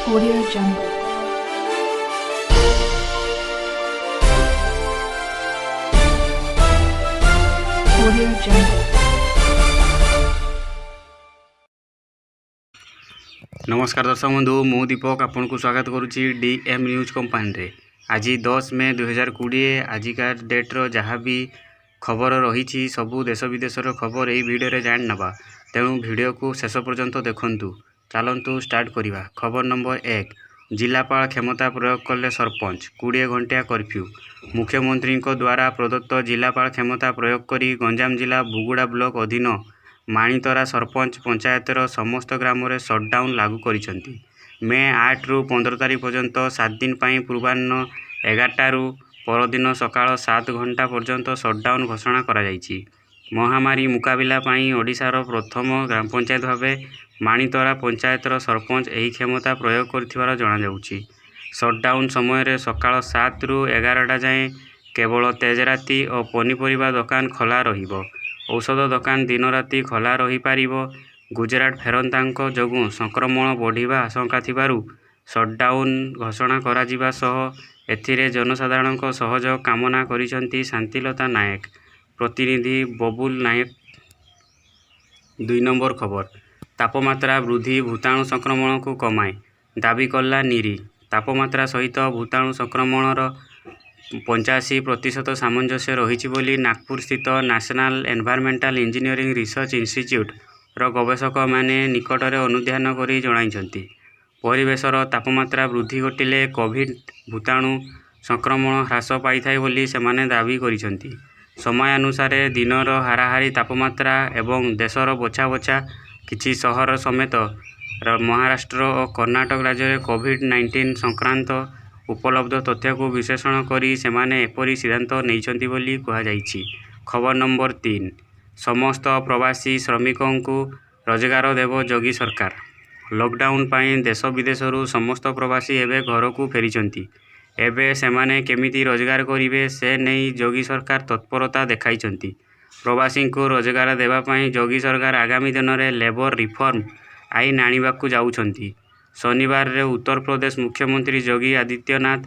Audio Jungle. Audio Jungle. ନମସ୍କାର ଦର୍ଶକ ବନ୍ଧୁ, ମୁଁ ଦୀପକ ଆପଣଙ୍କୁ ସ୍ୱାଗତ କରୁଛି ଡି ଏମ୍ ନ୍ୟୁଜ୍ କମ୍ପାନୀରେ। ଆଜି 10 ମେ 2020। ଆଜିକା ଡେଟ୍ର ଯାହା ବି ଖବର ରହିଛି, ସବୁ ଦେଶ ବିଦେଶର ଖବର ଏହି ଭିଡ଼ିଓରେ ଜାଣିନେବା। ତେଣୁ ଭିଡ଼ିଓକୁ ଶେଷ ପର୍ଯ୍ୟନ୍ତ ଦେଖନ୍ତୁ। ଚାଲନ୍ତୁ ଷ୍ଟାର୍ଟ କରିବା। ଖବର ନମ୍ବର 1। ଜିଲ୍ଲାପାଳ କ୍ଷମତା ପ୍ରୟୋଗ କଲେ ସରପଞ୍ଚ, 20 ଘଣ୍ଟିଆ କର୍ଫ୍ୟୁ। ମୁଖ୍ୟମନ୍ତ୍ରୀଙ୍କ ଦ୍ୱାରା ପ୍ରଦତ୍ତ ଜିଲ୍ଲାପାଳ କ୍ଷମତା ପ୍ରୟୋଗ କରି ଗଞ୍ଜାମ ଜିଲ୍ଲା ବୁଗୁଡ଼ା ବ୍ଲକ ଅଧୀନ ମାଣିତରା ସରପଞ୍ଚ ପଞ୍ଚାୟତର ସମସ୍ତ ଗ୍ରାମରେ ସଟ୍ଡାଉନ୍ ଲାଗୁ କରିଛନ୍ତି। ମେ 8ରୁ 15 ତାରିଖ ପର୍ଯ୍ୟନ୍ତ 7 ଦିନ ପାଇଁ ପୂର୍ବାହ୍ନ 11ଟାରୁ ପରଦିନ ସକାଳ 7 ଘଣ୍ଟା ପର୍ଯ୍ୟନ୍ତ ସଟ୍ଡାଉନ୍ ଘୋଷଣା କରାଯାଇଛି। ମହାମାରୀ ମୁକାବିଲା ପାଇଁ ଓଡ଼ିଶାର ପ୍ରଥମ ଗ୍ରାମ ପଞ୍ଚାୟତ ଭାବେ ମାଣିତରା ପଞ୍ଚାୟତର ସରପଞ୍ଚ ଏହି କ୍ଷମତା ପ୍ରୟୋଗ କରିଥିବାର ଜଣାଯାଉଛି। ସଟ୍ଡାଉନ୍ ସମୟରେ ସକାଳ 7ରୁ 11ଟା ଯାଏଁ କେବଳ ତେଜରାତି ଓ ପନିପରିବା ଦୋକାନ ଖୋଲା ରହିବ। ଔଷଧ ଦୋକାନ ଦିନରାତି ଖୋଲା ରହିପାରିବ। ଗୁଜରାଟ ଫେରନ୍ତାଙ୍କ ଯୋଗୁଁ ସଂକ୍ରମଣ ବଢ଼ିବା ଆଶଙ୍କା ଥିବାରୁ ସଟ୍ଡାଉନ୍ ଘୋଷଣା କରାଯିବା ସହ ଏଥିରେ ଜନସାଧାରଣଙ୍କ ସହଯୋଗ କାମନା କରିଛନ୍ତି ଶାନ୍ତିଲତା ନାୟକ। ପ୍ରତିନିଧି ବବୁଲ ନାୟକ। 2 ନମ୍ବର ଖବର। ତାପମାତ୍ରା ବୃଦ୍ଧି ଭୂତାଣୁ ସଂକ୍ରମଣକୁ କମାଏ, ଦାବି କଲା ନିରି। ତାପମାତ୍ରା ସହିତ ଭୂତାଣୁ ସଂକ୍ରମଣର 85% ସାମଞ୍ଜସ୍ୟ ରହିଛି ବୋଲି ନାଗପୁରସ୍ଥିତ ନ୍ୟାସନାଲ ଏନଭାଇରନମେଣ୍ଟାଲ ଇଞ୍ଜିନିୟରିଂ ରିସର୍ଚ୍ଚ ଇନଷ୍ଟିଚ୍ୟୁଟର ଗବେଷକମାନେ ନିକଟରେ ଅନୁଧ୍ୟାନ କରି ଜଣାଇଛନ୍ତି। ପରିବେଶର ତାପମାତ୍ରା ବୃଦ୍ଧି ଘଟିଲେ କୋଭିଡ୍ ଭୂତାଣୁ ସଂକ୍ରମଣ ହ୍ରାସ ପାଇଥାଏ ବୋଲି ସେମାନେ ଦାବି କରିଛନ୍ତି। ସମୟାନୁସାରେ ଦିନର ହାରାହାରି ତାପମାତ୍ରା ଏବଂ ଦେଶର ବଛା ବଛା କିଛି ସହର ସମେତ ମହାରାଷ୍ଟ୍ର ଓ କର୍ଣ୍ଣାଟକ ରାଜ୍ୟରେ କୋଭିଡ୍-19 ସଂକ୍ରାନ୍ତ ଉପଲବ୍ଧ ତଥ୍ୟକୁ ବିଶ୍ଳେଷଣ କରି ସେମାନେ ଏପରି ସିଦ୍ଧାନ୍ତ ନେଇଛନ୍ତି ବୋଲି କୁହାଯାଇଛି। ଖବର ନମ୍ବର 3। ସମସ୍ତ ପ୍ରବାସୀ ଶ୍ରମିକଙ୍କୁ ରୋଜଗାର ଦେବ ଯୋଗୀ ସରକାର। ଲକଡାଉନ ପାଇଁ ଦେଶ ବିଦେଶରୁ ସମସ୍ତ ପ୍ରବାସୀ ଏବେ ଘରକୁ ଫେରିଛନ୍ତି। ଏବେ ସେମାନେ କେମିତି ରୋଜଗାର କରିବେ, ସେ ନେଇ ଯୋଗୀ ସରକାର ତତ୍ପରତା ଦେଖାଇଛନ୍ତି। ପ୍ରବାସୀଙ୍କୁ ରୋଜଗାର ଦେବା ପାଇଁ ଯୋଗୀ ସରକାର ଆଗାମୀ ଦିନରେ ଲେବର ରିଫର୍ମ ଆଇନ ଆଣିବାକୁ ଯାଉଛନ୍ତି। ଶନିବାର ଉତ୍ତରପ୍ରଦେଶ ମୁଖ୍ୟମନ୍ତ୍ରୀ ଯୋଗୀ ଆଦିତ୍ୟନାଥ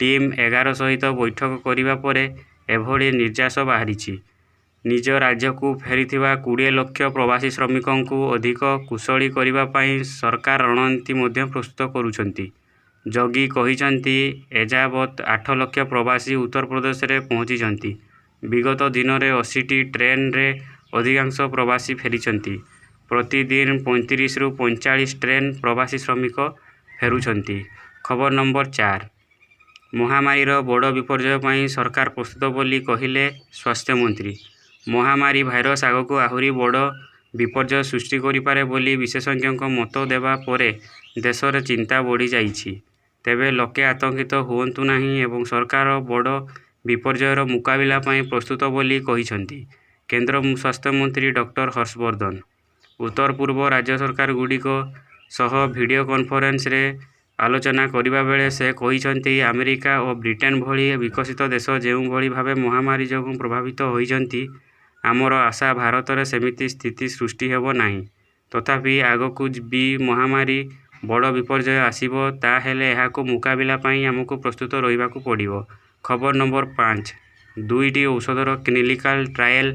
ଟିମ୍ 11 ସହିତ ବୈଠକ କରିବା ପରେ ଏଭଳି ନିର୍ଯାସ ବାହାରିଛି। ନିଜ ରାଜ୍ୟକୁ ଫେରିଥିବା 20 ଲକ୍ଷ ପ୍ରବାସୀ ଶ୍ରମିକଙ୍କୁ ଅଧିକ କୁଶଳୀ କରିବା ପାଇଁ ସରକାର ରଣନୀତି ମଧ୍ୟ ପ୍ରସ୍ତୁତ କରୁଛନ୍ତି। ଯୋଗୀ କହିଛନ୍ତି, ଏଯାବତ 8 ଲକ୍ଷ ପ୍ରବାସୀ ଉତ୍ତରପ୍ରଦେଶରେ ପହଞ୍ଚିଛନ୍ତି। ବିଗତ ଦିନରେ 80ଟି ଟ୍ରେନରେ ଅଧିକାଂଶ ପ୍ରବାସୀ ଫେରିଛନ୍ତି। ପ୍ରତିଦିନ 35ରୁ 45 ଟ୍ରେନ ପ୍ରବାସୀ ଶ୍ରମିକ ଫେରୁଛନ୍ତି। ଖବର ନମ୍ବର 4। ମହାମାରୀର ବଡ଼ ବିପର୍ଯ୍ୟୟ ପାଇଁ ସରକାର ପ୍ରସ୍ତୁତ ବୋଲି କହିଲେ ସ୍ୱାସ୍ଥ୍ୟମନ୍ତ୍ରୀ। ମହାମାରୀ ଭାଇରସ ଆଗକୁ ଆହୁରି ବଡ଼ ବିପର୍ଯ୍ୟୟ ସୃଷ୍ଟି କରିପାରେ ବୋଲି ବିଶେଷଜ୍ଞଙ୍କ ମତ ଦେବା ପରେ ଦେଶରେ ଚିନ୍ତା ବଢ଼ିଯାଇଛି। ତେବେ ଲୋକେ ଆତଙ୍କିତ ହୁଅନ୍ତୁ ନାହିଁ ଏବଂ ସରକାର ବଡ଼ ବିପର୍ଯ୍ୟୟର ମୁକାବିଲା ପାଇଁ ପ୍ରସ୍ତୁତ ବୋଲି କହିଛନ୍ତି କେନ୍ଦ୍ର ସ୍ୱାସ୍ଥ୍ୟମନ୍ତ୍ରୀ ଡକ୍ଟର ହର୍ଷବର୍ଦ୍ଧନ। ଉତ୍ତର-ପୂର୍ବ ରାଜ୍ୟ ସରକାରଗୁଡ଼ିକ ସହ ଭିଡିଓ କନଫରେନ୍ସରେ ଆଲୋଚନା କରିବା ବେଳେ ସେ କହିଛନ୍ତି, ଆମେରିକା ଓ ବ୍ରିଟେନ ଭଳି ବିକଶିତ ଦେଶ ଯେଉଁଭଳି ଭାବେ ମହାମାରୀ ଯୋଗୁଁ ପ୍ରଭାବିତ ହୋଇଛନ୍ତି, ଆମର ଆଶା ଭାରତରେ ସେମିତି ସ୍ଥିତି ସୃଷ୍ଟି ହେବ ନାହିଁ। ତଥାପି ଆଗକୁ ବି ମହାମାରୀ ବଡ଼ ବିପର୍ଯ୍ୟୟ ଆସିବ, ତାହେଲେ ଏହାକୁ ମୁକାବିଲା ପାଇଁ ଆମକୁ ପ୍ରସ୍ତୁତ ରହିବାକୁ ପଡ଼ିବ। ଖବର ନମ୍ବର 5। ଦୁଇଟି ଔଷଧର କ୍ଲିନିକାଲ ଟ୍ରାଏଲ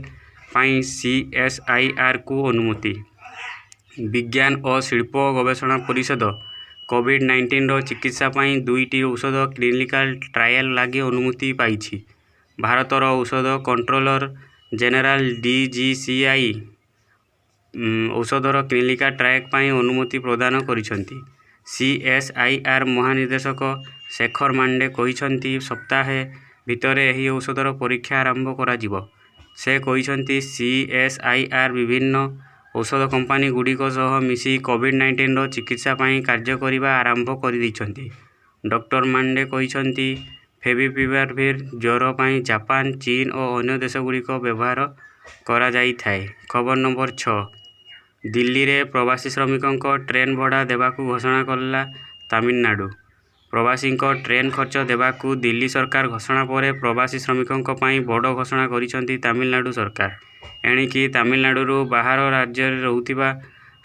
ପାଇଁ ସିଏସଆଇଆରକୁ ଅନୁମତି। ବିଜ୍ଞାନ ଓ ଶିଳ୍ପ ଗବେଷଣା ପରିଷଦ କୋଭିଡ-19ର ଚିକିତ୍ସା ପାଇଁ ଦୁଇଟି ଔଷଧ କ୍ଲିନିକାଲ ଟ୍ରାଏଲ ଲାଗି ଅନୁମତି ପାଇଛି। ଭାରତର ଔଷଧ କଣ୍ଟ୍ରୋଲର ଜେନେରାଲ ଡିଜିସିଆଇ ଔଷଧର କ୍ଲିନିକାଲ ଟ୍ରାଏଲ ପାଇଁ ଅନୁମତି ପ୍ରଦାନ କରିଛନ୍ତି। ସିଏସଆଇଆର ମହାନିର୍ଦ୍ଦେଶକ ଶେଖର ମାଣ୍ଡେ କହିଛନ୍ତି, ସପ୍ତାହେ ଭିତରେ ଏହି ଔଷଧର ପରୀକ୍ଷା ଆରମ୍ଭ କରାଯିବ। ସେ କହିଛନ୍ତି, ସିଏସଆଇଆର ବିଭିନ୍ନ ଔଷଧ କମ୍ପାନୀଗୁଡ଼ିକ ସହ ମିଶି କୋଭିଡ-19ର ଚିକିତ୍ସା ପାଇଁ କାର୍ଯ୍ୟ କରିବା ଆରମ୍ଭ କରିଦେଇଛନ୍ତି। ଡକ୍ଟର ମାଣ୍ଡେ କହିଛନ୍ତି, ଫେଭିପିରାଭିର ଜ୍ୱର ପାଇଁ ଜାପାନ, ଚୀନ ଓ ଅନ୍ୟ ଦେଶଗୁଡ଼ିକ ବ୍ୟବହାର କରାଯାଇଥାଏ। ଖବର ନମ୍ବର 6। ଦିଲ୍ଲୀରେ ପ୍ରବାସୀ ଶ୍ରମିକଙ୍କ ଟ୍ରେନ ଭଡ଼ା ଦେବାକୁ ଘୋଷଣା କଲା ତାମିଲନାଡୁ। ପ୍ରବାସୀଙ୍କ ଟ୍ରେନ ଖର୍ଚ୍ଚ ଦେବାକୁ ଦିଲ୍ଲୀ ସରକାର ଘୋଷଣା ପରେ ପ୍ରବାସୀ ଶ୍ରମିକଙ୍କ ପାଇଁ ବଡ଼ ଘୋଷଣା କରିଛନ୍ତି ତାମିଲନାଡୁ ସରକାର। ଏଣିକି ତାମିଲନାଡୁରୁ ବାହାର ରାଜ୍ୟରେ ରହୁଥିବା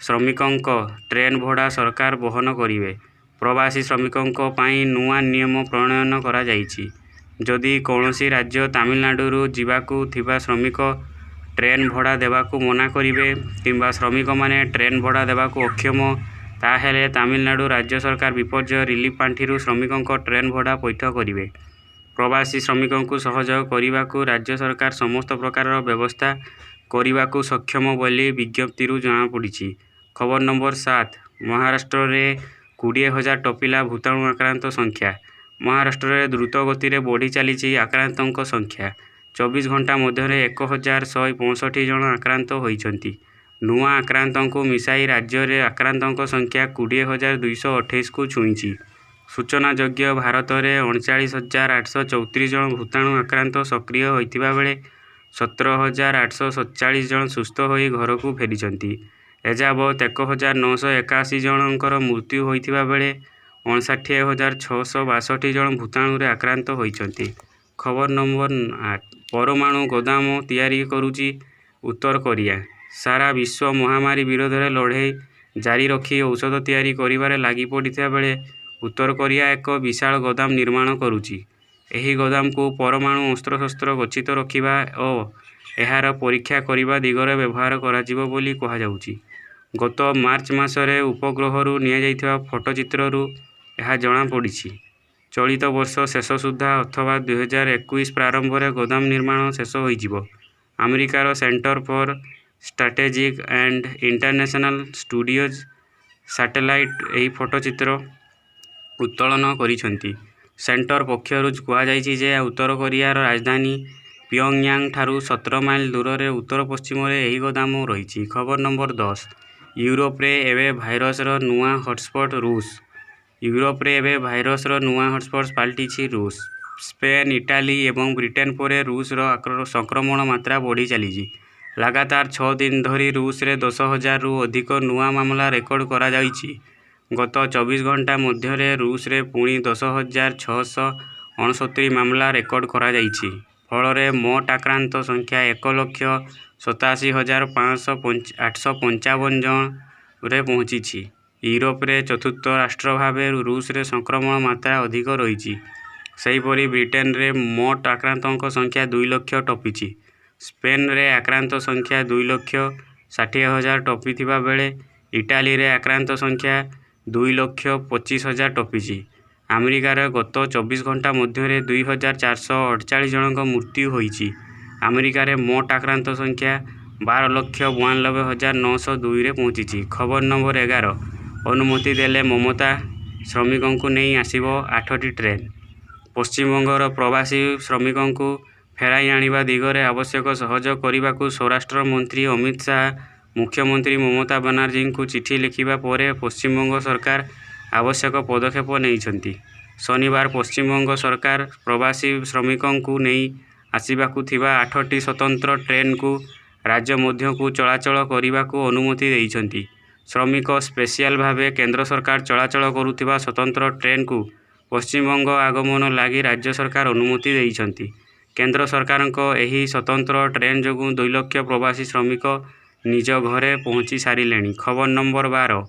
ଶ୍ରମିକଙ୍କ ଟ୍ରେନ ଭଡ଼ା ସରକାର ବହନ କରିବେ। ପ୍ରବାସୀ ଶ୍ରମିକଙ୍କ ପାଇଁ ନୂଆ ନିୟମ ପ୍ରଣୟନ କରାଯାଇଛି। ଯଦି କୌଣସି ରାଜ୍ୟ ତାମିଲନାଡୁରୁ ଯିବାକୁ ଥିବା ଶ୍ରମିକ ଟ୍ରେନ ଭଡ଼ା ଦେବାକୁ ମନା କରିବେ କିମ୍ବା ଶ୍ରମିକମାନେ ଟ୍ରେନ ଭଡ଼ା ଦେବାକୁ ଅକ୍ଷମ, ତା'ହେଲେ ତାମିଲନାଡୁ ରାଜ୍ୟ ସରକାର ବିପର୍ଯ୍ୟୟ ରିଲିଫ ପାଣ୍ଠିରୁ ଶ୍ରମିକଙ୍କ ଟ୍ରେନ ଭଡ଼ା ପୈଠ କରିବେ। ପ୍ରବାସୀ ଶ୍ରମିକଙ୍କୁ ସହଯୋଗ କରିବାକୁ ରାଜ୍ୟ ସରକାର ସମସ୍ତ ପ୍ରକାରର ବ୍ୟବସ୍ଥା କରିବାକୁ ସକ୍ଷମ ବୋଲି ବିଜ୍ଞପ୍ତିରୁ ଜଣାପଡ଼ିଛି। ଖବର ନମ୍ବର 7, ମହାରାଷ୍ଟ୍ରରେ 20,000 ଟପିଲା ଭୂତାଣୁ ଆକ୍ରାନ୍ତ ସଂଖ୍ୟା। ମହାରାଷ୍ଟ୍ରରେ ଦ୍ରୁତ ଗତିରେ ବଢ଼ି ଚାଲିଛି ଆକ୍ରାନ୍ତଙ୍କ ସଂଖ୍ୟା। 24 ଘଣ୍ଟା ମଧ୍ୟରେ 1165 ଜଣ ଆକ୍ରାନ୍ତ ହୋଇଛନ୍ତି। ନୂଆ ଆକ୍ରାନ୍ତଙ୍କୁ ମିଶାଇ ରାଜ୍ୟରେ ଆକ୍ରାନ୍ତଙ୍କ ସଂଖ୍ୟା 20,228କୁ ଛୁଇଁଛି। ସୂଚନାଯୋଗ୍ୟ, ଭାରତରେ 39,834 ଜଣ ଭୂତାଣୁ ଆକ୍ରାନ୍ତ ସକ୍ରିୟ ହୋଇଥିବା ବେଳେ 17,847 ଜଣ ସୁସ୍ଥ ହୋଇ ଘରକୁ ଫେରିଛନ୍ତି। ଏଯାବତ୍ 1981 ଜଣଙ୍କର ମୃତ୍ୟୁ ହୋଇଥିବା ବେଳେ 59,662 ଜଣ ଭୂତାଣୁରେ ଆକ୍ରାନ୍ତ ହୋଇଛନ୍ତି। ଖବର ନମ୍ବର 8, ପରମାଣୁ ଗୋଦାମ ତିଆରି କରୁଛି ଉତ୍ତର କୋରିଆ। ସାରା ବିଶ୍ୱ ମହାମାରୀ ବିରୋଧରେ ଲଢ଼େଇ ଜାରି ରଖି ଔଷଧ ତିଆରି କରିବାରେ ଲାଗିପଡ଼ିଥିବା ବେଳେ ଉତ୍ତର କୋରିଆ ଏକ ବିଶାଳ ଗୋଦାମ ନିର୍ମାଣ କରୁଛି। ଏହି ଗୋଦାମକୁ ପରମାଣୁ ଅସ୍ତ୍ରଶସ୍ତ୍ର ଗଚ୍ଛିତ ରଖିବା ଓ ଏହାର ପରୀକ୍ଷା କରିବା ଦିଗରେ ବ୍ୟବହାର କରାଯିବ ବୋଲି କୁହାଯାଉଛି। ଗତ ମାର୍ଚ୍ଚ ମାସରେ ଉପଗ୍ରହରୁ ନିଆଯାଇଥିବା ଫଟୋଚିତ୍ରରୁ ଏହା ଜଣାପଡ଼ିଛି। ଚଳିତ ବର୍ଷ ଶେଷ ସୁଦ୍ଧା ଅଥବା 2021 ପ୍ରାରମ୍ଭରେ ଗୋଦାମ ନିର୍ମାଣ ଶେଷ ହୋଇଯିବ। ଆମେରିକାର centre for strategic and international studies satellite ଏହି ଫଟୋଚିତ୍ର ଉତ୍ତୋଳନ କରିଛନ୍ତି। ସେଣ୍ଟର ପକ୍ଷରୁ କୁହାଯାଇଛି ଯେ, ଉତ୍ତର କୋରିଆର ରାଜଧାନୀ ପିୟୋଙ୍ଗୟାଙ୍ଗଠାରୁ 17 ମାଇଲ ଦୂରରେ ଉତ୍ତର-ପଶ୍ଚିମରେ ଏହି ଗୋଦାମ ରହିଛି। ଖବର ନମ୍ବର 10, ୟୁରୋପରେ ଏବେ ଭାଇରସର ନୂଆ ହଟସ୍ପଟ ରୁଷ। ୟୁରୋପରେ ଏବେ ଭାଇରସର ନୂଆ ହଟସ୍ପଟ ପାଲଟିଛି ରୁଷ। ସ୍ପେନ, ଇଟାଲୀ ଏବଂ ବ୍ରିଟେନ ପରେ ରୁଷର ସଂକ୍ରମଣ ମାତ୍ରା ବଢ଼ି ଚାଲିଛି। ଲାଗାତାର 6 ଦିନ ଧରି ରୁଷରେ 10,000ରୁ ଅଧିକ ନୂଆ ମାମଲା ରେକର୍ଡ କରାଯାଇଛି। ଗତ 24 ଘଣ୍ଟା ମଧ୍ୟରେ ରୁଷରେ ପୁଣି 10,669 ମାମଲା ରେକର୍ଡ କରାଯାଇଛି। ଫଳରେ ମୋଟ ଆକ୍ରାନ୍ତ ସଂଖ୍ୟା 1,87,855 ଜଣରେ ପହଞ୍ଚିଛି। ୟୁରୋପରେ ଚତୁର୍ଥ ରାଷ୍ଟ୍ର ଭାବେ ରୁଷରେ ସଂକ୍ରମଣ ମାତ୍ରା ଅଧିକ ରହିଛି। ସେହିପରି ବ୍ରିଟେନରେ ମୋଟ ଆକ୍ରାନ୍ତଙ୍କ ସଂଖ୍ୟା 2 ଲକ୍ଷ ଟପିଛି। ସ୍ପେନରେ ଆକ୍ରାନ୍ତ ସଂଖ୍ୟା 2 ଲକ୍ଷ 60 ହଜାର ଟପିଥିବା ବେଳେ ଇଟାଲୀରେ ଆକ୍ରାନ୍ତ ସଂଖ୍ୟା 2 ଲକ୍ଷ 25 ହଜାର ଟପିଛି। ଆମେରିକାରେ ଗତ 24 ଘଣ୍ଟା ମଧ୍ୟରେ 2,448 ଜଣଙ୍କ ମୃତ୍ୟୁ ହୋଇଛି। ଆମେରିକାରେ ମୋଟ ଆକ୍ରାନ୍ତ ସଂଖ୍ୟା 12,92,902ରେ ପହଞ୍ଚିଛି। ଖବର ନମ୍ବର 11, ଅନୁମତି ଦେଲେ ମମତା, ଶ୍ରମିକଙ୍କୁ ନେଇ ଆସିବ 8ଟି ଟ୍ରେନ। ପଶ୍ଚିମବଙ୍ଗର ପ୍ରବାସୀ ଶ୍ରମିକଙ୍କୁ ଫେରାଇ ଆଣିବା ଦିଗରେ ଆବଶ୍ୟକ ସହଯୋଗ କରିବାକୁ ସ୍ୱରାଷ୍ଟ୍ର ମନ୍ତ୍ରୀ ଅମିତ ଶାହା ମୁଖ୍ୟମନ୍ତ୍ରୀ ମମତା ବାନାର୍ଜୀଙ୍କୁ ଚିଠି ଲେଖିବା ପରେ ପଶ୍ଚିମବଙ୍ଗ ସରକାର ଆବଶ୍ୟକ ପଦକ୍ଷେପ ନେଇଛନ୍ତି। ଶନିବାର ପଶ୍ଚିମବଙ୍ଗ ସରକାର ପ୍ରବାସୀ ଶ୍ରମିକଙ୍କୁ ନେଇ ଆସିବାକୁ ଥିବା 8ଟି ସ୍ୱତନ୍ତ୍ର ଟ୍ରେନକୁ ରାଜ୍ୟ ମଧ୍ୟକୁ ଚଳାଚଳ କରିବାକୁ ଅନୁମତି ଦେଇଛନ୍ତି। ଶ୍ରମିକ ସ୍ପେଶାଲ ଭାବେ କେନ୍ଦ୍ର ସରକାର ଚଳାଚଳ କରୁଥିବା ସ୍ୱତନ୍ତ୍ର ଟ୍ରେନକୁ ପଶ୍ଚିମବଙ୍ଗ ଆଗମନ ଲାଗି ରାଜ୍ୟ ସରକାର ଅନୁମତି ଦେଇଛନ୍ତି। କେନ୍ଦ୍ର ସରକାରଙ୍କ ଏହି ସ୍ୱତନ୍ତ୍ର ଟ୍ରେନ ଯୋଗୁଁ 2 ଲକ୍ଷ ପ୍ରବାସୀ ଶ୍ରମିକ ନିଜ ଘରେ ପହଞ୍ଚି ସାରିଲେଣି। ଖବର ନମ୍ବର 12,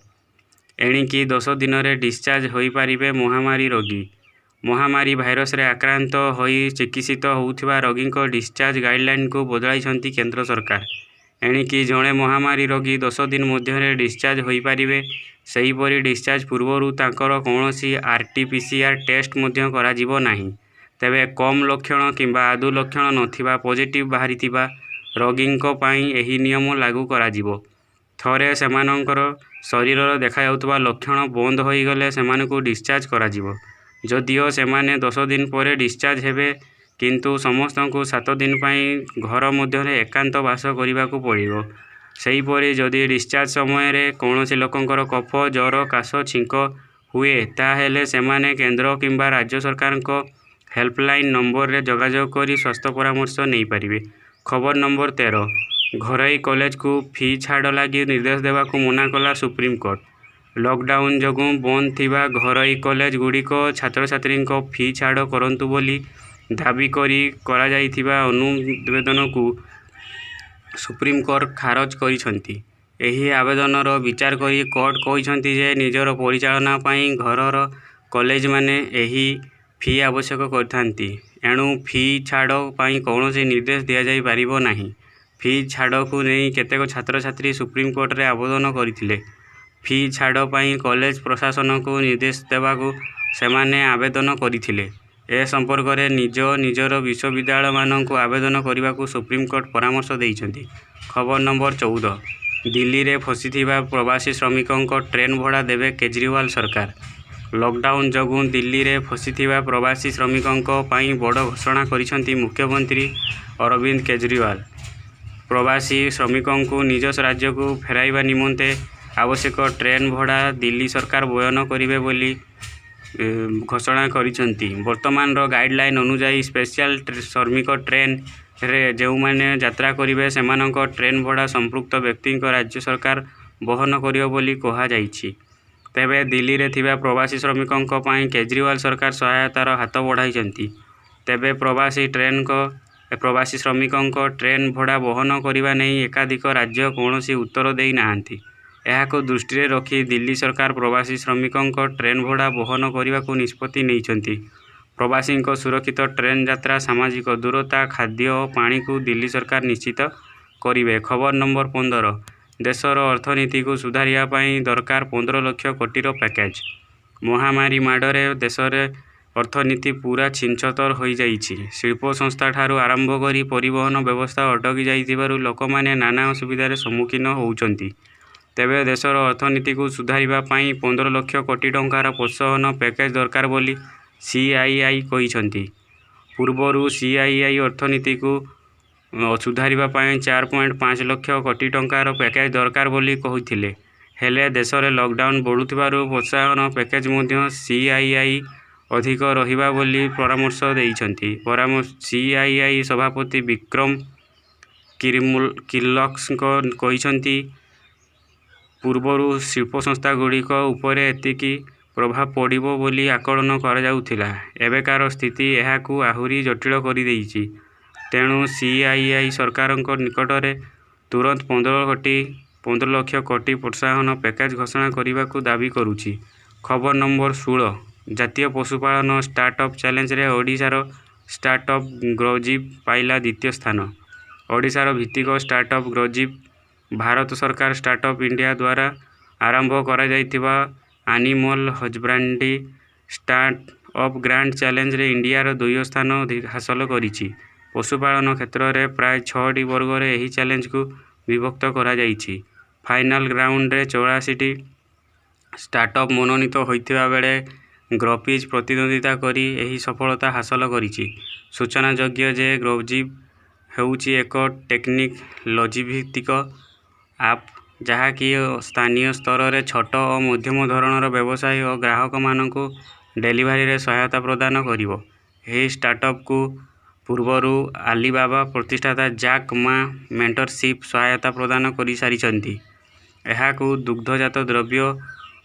ଏଣିକି 10 ଦିନରେ ଡିସଚାର୍ଜ ହୋଇପାରିବେ ମହାମାରୀ ରୋଗୀ। ମହାମାରୀ ଭାଇରସରେ ଆକ୍ରାନ୍ତ ହୋଇ ଚିକିତ୍ସିତ ହେଉଥିବା ରୋଗୀଙ୍କ ଡିସଚାର୍ଜ ଗାଇଡଲାଇନକୁ ବଦଳାଇଛନ୍ତି କେନ୍ଦ୍ର ସରକାର। ଏଣିକି ଜଣେ ମହାମାରୀ ରୋଗୀ 10 ଦିନ ମଧ୍ୟରେ ଡିସଚାର୍ଜ ହୋଇପାରିବେ। ସେହିପରି ଡିସଚାର୍ଜ ପୂର୍ବରୁ ତାଙ୍କର କୌଣସି ଆରଟି-ପିସିଆର ଟେଷ୍ଟ ମଧ୍ୟ କରାଯିବ ନାହିଁ। ତେବେ କମ୍ ଲକ୍ଷଣ କିମ୍ବା ଆଦୌ ଲକ୍ଷଣ ନଥିବା ପଜିଟିଭ ବାହାରିଥିବା ରୋଗୀଙ୍କ ପାଇଁ ଏହି ନିୟମ ଲାଗୁ କରାଯିବ। ଥରେ ସେମାନଙ୍କର ଶରୀରରେ ଦେଖାଯାଉଥିବା ଲକ୍ଷଣ ବନ୍ଦ ହୋଇଗଲେ ସେମାନଙ୍କୁ ଡିସଚାର୍ଜ କରାଯିବ। ଯଦିଓ ସେମାନେ 10 ଦିନ ପରେ ଡିସଚାର୍ଜ ହେବେ, କିନ୍ତୁ ସମସ୍ତଙ୍କୁ 7 ଦିନ ପାଇଁ ଘର ମଧ୍ୟରେ ଏକାନ୍ତ ବାସ କରିବାକୁ ପଡ଼ିବ। ସେହିପରି ଯଦି ଡିସଚାର୍ଜ ସମୟରେ କୌଣସି ଲୋକଙ୍କର କଫ, ଜ୍ୱର, କାଶ, ଛିଙ୍କ ହୁଏ, ତା'ହେଲେ ସେମାନେ କେନ୍ଦ୍ର କିମ୍ବା ରାଜ୍ୟ ସରକାରଙ୍କ ହେଲ୍ପଲାଇନ ନମ୍ବରରେ ଯୋଗାଯୋଗ କରି ସ୍ୱାସ୍ଥ୍ୟ ପରାମର୍ଶ ନେଇପାରିବେ। ଖବର ନମ୍ବର 13, ଘରୋଇ କଲେଜକୁ ଫି ଛାଡ଼ ଲାଗି ନିର୍ଦ୍ଦେଶ ଦେବାକୁ ମନା କଲା ସୁପ୍ରିମକୋର୍ଟ। ଲକଡାଉନ ଯୋଗୁଁ ବନ୍ଦ ଥିବା ଘରୋଇ କଲେଜ ଗୁଡ଼ିକ ଛାତ୍ରଛାତ୍ରୀଙ୍କ ଫି ଛାଡ଼ କରନ୍ତୁ ବୋଲି ଦାବି କରି କରାଯାଇଥିବା ଅନୁବେଦନକୁ ସୁପ୍ରିମକୋର୍ଟ ଖାରଜ କରିଛନ୍ତି। ଏହି ଆବେଦନର ବିଚାର କରି କୋର୍ଟ କହିଛନ୍ତି ଯେ ନିଜର ପରିଚାଳନା ପାଇଁ ଘରର କଲେଜମାନେ ଏହି ଫି ଆବଶ୍ୟକ କରିଥାନ୍ତି। ଏଣୁ ଫି ଛାଡ଼ ପାଇଁ କୌଣସି ନିର୍ଦ୍ଦେଶ ଦିଆଯାଇପାରିବ ନାହିଁ। ଫି ଛାଡ଼କୁ ନେଇ କେତେକ ଛାତ୍ରଛାତ୍ରୀ ସୁପ୍ରିମକୋର୍ଟରେ ଆବେଦନ କରିଥିଲେ। ଫି ଛାଡ଼ ପାଇଁ କଲେଜ ପ୍ରଶାସନକୁ ନିର୍ଦ୍ଦେଶ ଦେବାକୁ ସେମାନେ ଆବେଦନ କରିଥିଲେ। ଏ ସମ୍ପର୍କରେ ନିଜ ନିଜର ବିଶ୍ୱବିଦ୍ୟାଳୟମାନଙ୍କୁ ଆବେଦନ କରିବାକୁ ସୁପ୍ରିମକୋର୍ଟ ପରାମର୍ଶ ଦେଇଛନ୍ତି। ଖବର ନମ୍ବର 14 ଦିଲ୍ଲୀରେ ଫସିଥିବା ପ୍ରବାସୀ ଶ୍ରମିକଙ୍କ ଟ୍ରେନ ଭଡ଼ା ଦେବେ କେଜ୍ରିୱାଲ ସରକାର। ଲକଡାଉନ ଯୋଗୁଁ ଦିଲ୍ଲୀରେ ଫସିଥିବା ପ୍ରବାସୀ ଶ୍ରମିକଙ୍କ ପାଇଁ ବଡ଼ ଘୋଷଣା କରିଛନ୍ତି ମୁଖ୍ୟମନ୍ତ୍ରୀ ଅରବିନ୍ଦ କେଜ୍ରିୱାଲ। ପ୍ରବାସୀ ଶ୍ରମିକଙ୍କୁ ନିଜ ରାଜ୍ୟକୁ ଫେରାଇବା ନିମନ୍ତେ ଆବଶ୍ୟକ ଟ୍ରେନ ଭଡ଼ା ଦିଲ୍ଲୀ ସରକାର ବହନ କରିବେ ବୋଲି ଘୋଷଣା କରିଛନ୍ତି। ବର୍ତ୍ତମାନର ଗାଇଡଲାଇନ ଅନୁଯାୟୀ ସ୍ପେଶାଲ ଶ୍ରମିକ ଟ୍ରେନରେ ଯେଉଁମାନେ ଯାତ୍ରା କରିବେ ସେମାନଙ୍କ ଟ୍ରେନ ଭଡ଼ା ସମ୍ପୃକ୍ତ ବ୍ୟକ୍ତିଙ୍କ ରାଜ୍ୟ ସରକାର ବହନ କରିବ ବୋଲି କୁହାଯାଇଛି। ତେବେ ଦିଲ୍ଲୀରେ ଥିବା ପ୍ରବାସୀ ଶ୍ରମିକଙ୍କ ପାଇଁ କେଜ୍ରିୱାଲ ସରକାର ସହାୟତାର ହାତ ବଢ଼ାଇଛନ୍ତି। ତେବେ ପ୍ରବାସୀ ଶ୍ରମିକଙ୍କ ଟ୍ରେନ ଭଡ଼ା ବହନ କରିବା ନେଇ ଏକାଧିକ ରାଜ୍ୟ କୌଣସି ଉତ୍ତର ଦେଇ ନାହାନ୍ତି। ଏହାକୁ ଦୃଷ୍ଟିରେ ରଖି ଦିଲ୍ଲୀ ସରକାର ପ୍ରବାସୀ ଶ୍ରମିକଙ୍କ ଟ୍ରେନ ଭଡ଼ା ବହନ କରିବାକୁ ନିଷ୍ପତ୍ତି ନେଇଛନ୍ତି। ପ୍ରବାସୀଙ୍କ ସୁରକ୍ଷିତ ଟ୍ରେନ ଯାତ୍ରା, ସାମାଜିକ ଦୂରତା, ଖାଦ୍ୟ ଓ ପାଣିକୁ ଦିଲ୍ଲୀ ସରକାର ନିଶ୍ଚିତ କରିବେ। ଖବର ନମ୍ବର 15 ଦେଶର ଅର୍ଥନୀତିକୁ ସୁଧାରିବା ପାଇଁ ଦରକାର 15 ଲକ୍ଷ କୋଟିର ପ୍ୟାକେଜ। ମହାମାରୀ ମାଡ଼ରେ ଦେଶର ଅର୍ଥନୀତି ପୂରା ଛିନଛତର ହୋଇଯାଇଛି। ଶିଳ୍ପ ସଂସ୍ଥାଠାରୁ ଆରମ୍ଭ କରି ପରିବହନ ବ୍ୟବସ୍ଥା ଅଟକି ଯାଇଥିବାରୁ ଲୋକମାନେ ନାନା ଅସୁବିଧାର ସମ୍ମୁଖୀନ ହେଉଛନ୍ତି। ତେବେ ଦେଶର ଅର୍ଥନୀତିକୁ ସୁଧାରିବା ପାଇଁ 15 ଲକ୍ଷ କୋଟି ଟଙ୍କାର ପ୍ରୋତ୍ସାହନ ପ୍ୟାକେଜ ଦରକାର ବୋଲି ସିଆଇଆଇ କହିଛନ୍ତି। ପୂର୍ବରୁ ସିଆଇଆଇ ଅର୍ଥନୀତିକୁ ସୁଧାରିବା ପାଇଁ 4.5 ଲକ୍ଷ କୋଟି ଟଙ୍କାର ପ୍ୟାକେଜ ଦରକାର ବୋଲି କହିଥିଲେ। ହେଲେ ଦେଶରେ ଲକଡାଉନ ବଢ଼ୁଥିବାରୁ ପ୍ରୋତ୍ସାହନ ପ୍ୟାକେଜ ମଧ୍ୟ ସିଆଇଆଇ ଅଧିକ ରହିବ ବୋଲି ପରାମର୍ଶ ଦେଇଛନ୍ତି। ସିଆଇଆଇ ସଭାପତି ବିକ୍ରମ କିର୍ଲସ୍କର କହିଛନ୍ତି, ପୂର୍ବରୁ ଶିଳ୍ପସଂସ୍ଥାଗୁଡ଼ିକ ଉପରେ ଏତିକି ପ୍ରଭାବ ପଡ଼ିବ ବୋଲି ଆକଳନ କରାଯାଉଥିଲା। ଏବେକାର ସ୍ଥିତି ଏହାକୁ ଆହୁରି ଜଟିଳ କରିଦେଇଛି। ତେଣୁ ସିଆଇଆଇ ସରକାରଙ୍କ ନିକଟରେ ତୁରନ୍ତ 15 ଲକ୍ଷ କୋଟି ପ୍ରୋତ୍ସାହନ ପ୍ୟାକେଜ ଘୋଷଣା କରିବାକୁ ଦାବି କରୁଛି। ଖବର ନମ୍ବର 16 ଜାତୀୟ ପଶୁପାଳନ ଷ୍ଟାର୍ଟ-ଅପ ଚ୍ୟାଲେଞ୍ଜରେ ଓଡ଼ିଶାର ଷ୍ଟାର୍ଟ-ଅପ ଗ୍ରୋଜୀବ ପାଇଲା ଦ୍ୱିତୀୟ ସ୍ଥାନ। ଓଡ଼ିଶା ଭିତ୍ତିକ ଷ୍ଟାର୍ଟ-ଅପ ଗ୍ରୋଜୀବ ଭାରତ ସରକାର ଷ୍ଟାର୍ଟ-ଅପ ଇଣ୍ଡିଆ ଦ୍ୱାରା ଆରମ୍ଭ କରାଯାଇଥିବା ଆନିମଲ ହଜବାଣ୍ଡ୍ରି ଷ୍ଟାର୍ଟ-ଅପ ଗ୍ରାଣ୍ଡ ଚ୍ୟାଲେଞ୍ଜରେ ଇଣ୍ଡିଆରେ ଦ୍ୱିତୀୟ ସ୍ଥାନ ହାସଲ କରିଛି। ପଶୁପାଳନ କ୍ଷେତ୍ରରେ ପ୍ରାୟ ଛଅଟି ବର୍ଗରେ ଏହି ଚ୍ୟାଲେଞ୍ଜକୁ ବିଭକ୍ତ କରାଯାଇଛି। ଫାଇନାଲ ରାଉଣ୍ଡରେ 84ଟି ଷ୍ଟାର୍ଟ-ଅପ ମନୋନୀତ ହୋଇଥିବା ବେଳେ ଗ୍ରୋପିଜ ପ୍ରତିଦ୍ୱନ୍ଦ୍ୱିତା କରି ଏହି ସଫଳତା ହାସଲ କରିଛି। ସୂଚନାଯୋଗ୍ୟ ଯେ ଗ୍ରୋଜୀବ ହେଉଛି ଏକ ଟେକ୍ନୋଲୋଜିଭିତ୍ତିକ ଆପ, ଯାହାକି ସ୍ଥାନୀୟ ସ୍ତରରେ ଛୋଟ ଓ ମଧ୍ୟମ ଧରଣର ବ୍ୟବସାୟ ଓ ଗ୍ରାହକମାନଙ୍କୁ ଡେଲିଭରିରେ ସହାୟତା ପ୍ରଦାନ କରିବ। ଏହି ଷ୍ଟାର୍ଟ-ଅପକୁ ପୂର୍ବରୁ ଆଲିବାବା ପ୍ରତିଷ୍ଠାତା ଜାକ୍ ମା ମେଣ୍ଟରସିପ ସହାୟତା ପ୍ରଦାନ କରିସାରିଛନ୍ତି। ଏହାକୁ ଦୁଗ୍ଧଜାତ ଦ୍ରବ୍ୟ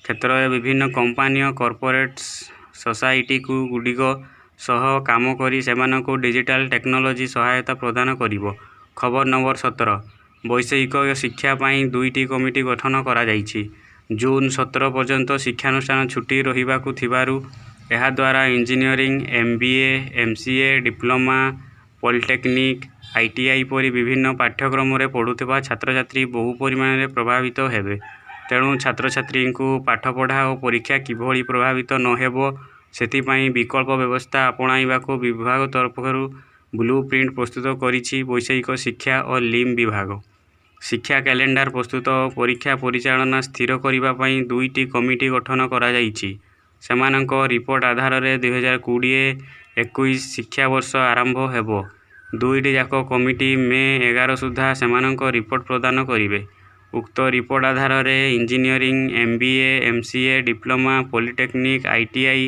କ୍ଷେତ୍ରରେ ବିଭିନ୍ନ କମ୍ପାନୀ ଓ କର୍ପୋରେଟ ସୋସାଇଟିଗୁଡ଼ିକ ସହ କାମ କରି ସେମାନଙ୍କୁ ଡିଜିଟାଲ ଟେକ୍ନୋଲୋଜି ସହାୟତା ପ୍ରଦାନ କରିବ। ଖବର ନମ୍ବର 17 ବୈଷୟିକ ଶିକ୍ଷା ପାଇଁ ଦୁଇଟି କମିଟି ଗଠନ କରାଯାଇଛି। ଜୁନ 17 ପର୍ଯ୍ୟନ୍ତ ଶିକ୍ଷାନୁଷ୍ଠାନ ଛୁଟି ରହିବାକୁ ଥିବାରୁ ଏହାଦ୍ୱାରା engineering, MBA, MCA, diploma, polytechnic, ITI ପରି ବିଭିନ୍ନ ପାଠ୍ୟକ୍ରମରେ ପଢୁଥିବା ଛାତ୍ରଛାତ୍ରୀ ବହୁ ପରିମାଣରେ ପ୍ରଭାବିତ ହେବେ। ତେଣୁ ଛାତ୍ରଛାତ୍ରୀଙ୍କୁ ପାଠପଢ଼ା ଓ ପରୀକ୍ଷା କିଭଳି ପ୍ରଭାବିତ ନ ହେବ ସେଥିପାଇଁ ବିକଳ୍ପ ବ୍ୟବସ୍ଥା ଆପଣାଇବାକୁ ବିଭାଗ ତରଫରୁ ବ୍ଲୁ-ପ୍ରିଣ୍ଟ ପ୍ରସ୍ତୁତ କରିଛି ବୈଷୟିକ ଶିକ୍ଷା ଓ ଲିମ ବିଭାଗ। ଶିକ୍ଷା କ୍ୟାଲେଣ୍ଡର ପ୍ରସ୍ତୁତ ଓ ପରୀକ୍ଷା ପରିଚାଳନା ସ୍ଥିର କରିବା ପାଇଁ ଦୁଇଟି କମିଟି ଗଠନ କରାଯାଇଛି। ସେମାନଙ୍କ ରିପୋର୍ଟ ଆଧାରରେ 2020-21 ଶିକ୍ଷାବର୍ଷ ଆରମ୍ଭ ହେବ। ଦୁଇଟି ଯାକ କମିଟି ମେ 11 ସୁଦ୍ଧା ସେମାନଙ୍କ ରିପୋର୍ଟ ପ୍ରଦାନ କରିବେ। ଉକ୍ତ ରିପୋର୍ଟ ଆଧାରରେ engineering, MBA, MCA, diploma, polytechnic, ITI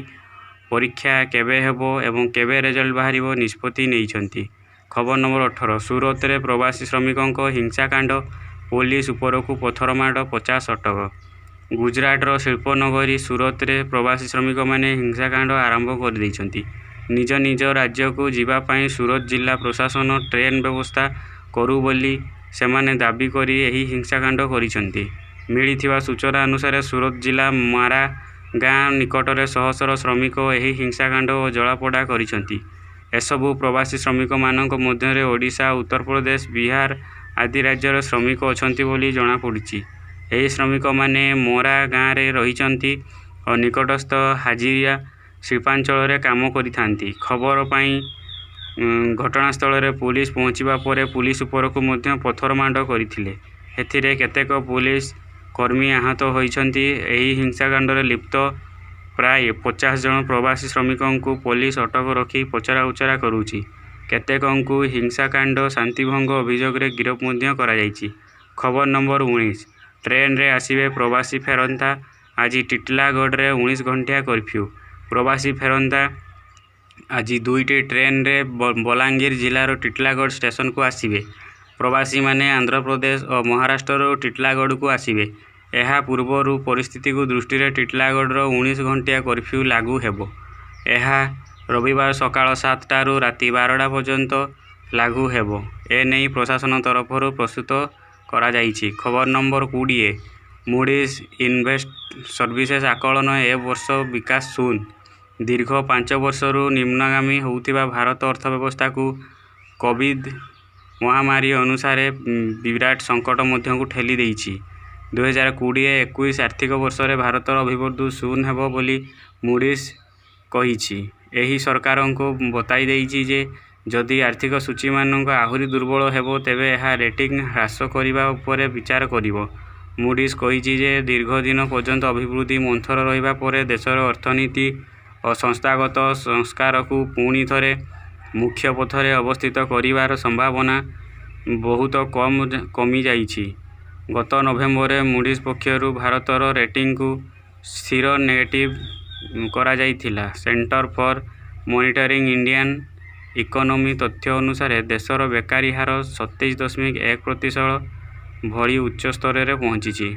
ପରୀକ୍ଷା କେବେ ହେବ ଏବଂ କେବେ ରେଜଲ୍ଟ ବାହାରିବ ନିଷ୍ପତ୍ତି ନେଇଛନ୍ତି। ଖବର ନମ୍ବର 18 ସୁରତରେ ପ୍ରବାସୀ ଶ୍ରମିକଙ୍କ ହିଂସାକାଣ୍ଡ, ପୋଲିସ ଉପରକୁ ପଥରମାଡ଼, 50 ଅଟକ। ଗୁଜରାଟର ଶିଳ୍ପନଗରୀ ସୁରତରେ ପ୍ରବାସୀ ଶ୍ରମିକମାନେ ହିଂସାକାଣ୍ଡ ଆରମ୍ଭ କରିଦେଇଛନ୍ତି। ନିଜ ନିଜ ରାଜ୍ୟକୁ ଯିବା ପାଇଁ ସୁରତ ଜିଲ୍ଲା ପ୍ରଶାସନ ଟ୍ରେନ ବ୍ୟବସ୍ଥା କରୁ ବୋଲି ସେମାନେ ଦାବି କରି ଏହି ହିଂସାକାଣ୍ଡ କରିଛନ୍ତି। ମିଳିଥିବା ସୂଚନା ଅନୁସାରେ ସୁରତ ଜିଲ୍ଲା ମାରା ଗାଁ ନିକଟରେ ଶହଶହ ଶ୍ରମିକ ଏହି ହିଂସାକାଣ୍ଡ ଓ ଜଳାପୋଡ଼ା କରିଛନ୍ତି। ଏସବୁ ପ୍ରବାସୀ ଶ୍ରମିକମାନଙ୍କ ମଧ୍ୟରେ ଓଡ଼ିଶା, ଉତ୍ତରପ୍ରଦେଶ, ବିହାର ଆଦି ରାଜ୍ୟର ଶ୍ରମିକ ଅଛନ୍ତି ବୋଲି ଜଣାପଡ଼ିଛି। ଏହି ଶ୍ରମିକମାନେ ମୋରା ଗାଁରେ ରହିଛନ୍ତି ଓ ନିକଟସ୍ଥ ହାଜିରା ଶିଳ୍ପାଞ୍ଚଳରେ କାମ କରିଥାନ୍ତି। ଖବର ପାଇଁ ଘଟଣାସ୍ଥଳରେ ପୁଲିସ ପହଞ୍ଚିବା ପରେ ପୁଲିସ ଉପରକୁ ମଧ୍ୟ ପଥରମାଡ଼ କରିଥିଲେ। ଏଥିରେ କେତେକ ପୁଲିସ କର୍ମୀ ଆହତ ହୋଇଛନ୍ତି। ଏହି ହିଂସାକାଣ୍ଡରେ ଲିପ୍ତ ପ୍ରାୟ 50 ଜଣ ପ୍ରବାସୀ ଶ୍ରମିକଙ୍କୁ ପୋଲିସ ଅଟକ ରଖି ପଚରାଉଚରା କରୁଛି। କେତେକଙ୍କୁ ହିଂସାକାଣ୍ଡ, ଶାନ୍ତିଭଙ୍ଗ ଅଭିଯୋଗରେ ଗିରଫ ମଧ୍ୟ କରାଯାଇଛି। ଖବର ନମ୍ବର 19, ଟ୍ରେନରେ ଆସିବେ ପ୍ରବାସୀ ଫେରନ୍ତା, ଆଜି ଟିଟିଲାଗଡ଼ରେ 19 ଘଣ୍ଟିଆ କର୍ଫ୍ୟୁ। ପ୍ରବାସୀ ଫେରନ୍ତା ଆଜି ଦୁଇଟି ଟ୍ରେନରେ ବଲାଙ୍ଗୀର ଜିଲ୍ଲାର ଟିଟିଲାଗଡ଼ ଷ୍ଟେସନକୁ ଆସିବେ। ପ୍ରବାସୀମାନେ ଆନ୍ଧ୍ରପ୍ରଦେଶ ଓ ମହାରାଷ୍ଟ୍ରରୁ ଟିଟିଲାଗଡ଼କୁ ଆସିବେ। ଏହା ପୂର୍ବରୁ ପରିସ୍ଥିତିକୁ ଦୃଷ୍ଟିରେ ଟିଟିଲାଗଡ଼ର 19 ଘଣ୍ଟିଆ କର୍ଫ୍ୟୁ ଲାଗୁ ହେବ। ଏହା ରବିବାର ସକାଳ 7ଟାରୁ ରାତି 12ଟା ପର୍ଯ୍ୟନ୍ତ ଲାଗୁ ହେବ। ଏନେଇ ପ୍ରଶାସନ ତରଫରୁ ପ୍ରସ୍ତୁତ କରାଯାଇଛି। ଖବର ନମ୍ବର 20, ମୁଡିଜ ଇନଭେଷ୍ଟ ସର୍ଭିସେସ ଆକଳନ ଏ ବର୍ଷ ବିକାଶ ଶୂନ। ଦୀର୍ଘ 5 ବର୍ଷରୁ ନିମ୍ନଗାମୀ ହେଉଥିବା ଭାରତ ଅର୍ଥବ୍ୟବସ୍ଥାକୁ କୋଭିଦ ମହାମାରୀ ଅନୁସାରେ ବିରାଟ ସଙ୍କଟ ମଧ୍ୟକୁ ଠେଲି ଦେଇଛି। 2020-21 ଆର୍ଥିକ ବର୍ଷରେ ଭାରତର ଅଭିବୃଦ୍ଧି ଶୂନ ହେବ ବୋଲି ମୁଡିଜ କହିଛି। ଏହି ସରକାରଙ୍କୁ ବତାଇ ଦେଇଛି ଯେ, ଯଦି ଆର୍ଥିକ ସୂଚୀମାନଙ୍କ ଆହୁରି ଦୁର୍ବଳ ହେବ ତେବେ ଏହା ରେଟିଂ ହ୍ରାସ କରିବା ଉପରେ ବିଚାର କରିବ। ମୁଡିଜ କହିଛି ଯେ, ଦୀର୍ଘ ଦିନ ପର୍ଯ୍ୟନ୍ତ ଅଭିବୃଦ୍ଧି ମନ୍ଥର ରହିବା ପରେ ଦେଶର ଅର୍ଥନୀତି ଓ ସଂସ୍ଥାଗତ ସଂସ୍କାରକୁ ପୁଣି ଥରେ ମୁଖ୍ୟ ପଥରେ ଅବସ୍ଥିତ କରିବାର ସମ୍ଭାବନା ବହୁତ କମିଯାଇଛି। ଗତ ନଭେମ୍ବରରେ ମୁଡିଜ ପକ୍ଷରୁ ଭାରତର ରେଟିଂକୁ ସ୍ଥିର ନେଗେଟିଭ କରାଯାଇଥିଲା। Centre for monitoring Indian economy ତଥ୍ୟ ଅନୁସାରେ ଦେଶର ବେକାରୀ ହାର 27.1% ଭଳି ଉଚ୍ଚ ସ୍ତରରେ ପହଞ୍ଚିଛି।